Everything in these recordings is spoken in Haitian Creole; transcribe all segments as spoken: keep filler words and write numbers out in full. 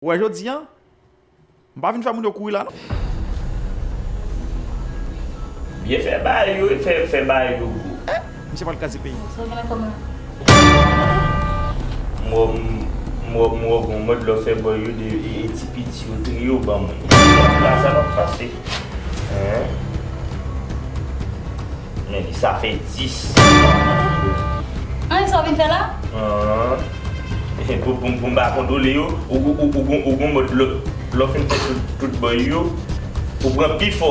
Ou wè jodi a, m pa vin fè moun yo kouri la non. Byen fè bagay yo, fè, fè bagay yo gwo. Misye pral kraze peyi. Sa gen la kòman? M wè, m wè, m wè gon mòd lè w fè bòy yo de, e, e ti piti yo, triyo ban mwen. La sa p ap pase. Hein? Men li sa fè dis. An, sa w vin fè la? An. Pou, pou, pou m pa kontwole yo, ou, ou, ou, ou, ou gon mòd lè, lè w fin fè tout, tout bòy yo, ou pran pi fò.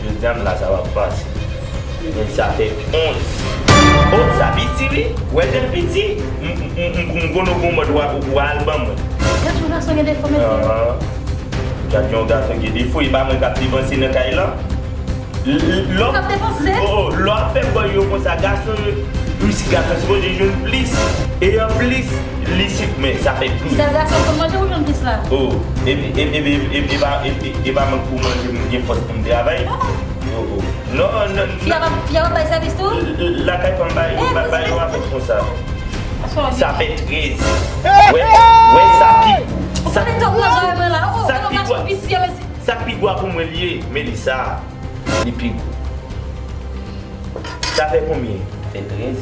Jodi a m la, sa p ap pase. Men sa fè onz. Oh, sa piti, wi. Wè jan l piti. M, m, m, m, m konnen w gon mòd w a, w a al ban mwen. Gad yon gason gen defo, mesye. An. Gad yon gason gen defo, e pa mwen k ap depanse nan kay lan. L-, l-, lò, oh, oh, lò ap fè bòy yo konsa, gason yo, wi, si gason sipoze jwenn plis, e anplis, li si, men sa fè douz. Sèl gason konn manje ou jwenn plis la? Oh, e, e, e, e, e, e pa, e, e, e pa mwen k pou manje, m gen fòs pou m travay. Oh, oh. Non, non, fi a pa, fi a pa bay sèvis tou? L-, l-, lakay pa m bay, bay, bay yo afè konsa. Sa fè trèz. Wè, wè sa pi gwo. Sa, sa pi gwo. Sa pi gwo pou mwen li ye, Melissa. Li pi gwo. Sa fè konbyen? Fè trèz.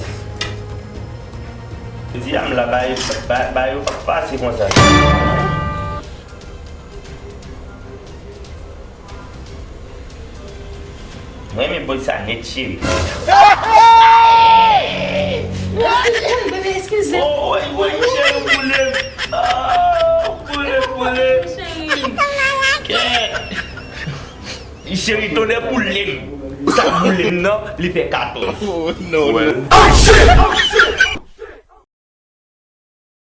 Di a m la, ba, ba, ba yo pa pase konsa. Mwen renmen bòy sa nèt, cheri. Eskize, bebe, eskize. Oh, woy, woy, cheri, ou boule m. Oh, ou boule m, boule m. Cheri. Kè. Cheri, tonnè boule m. Sa boule m nan, li fè katòz. Oh, non, non. Oh, shit! Oh, shit!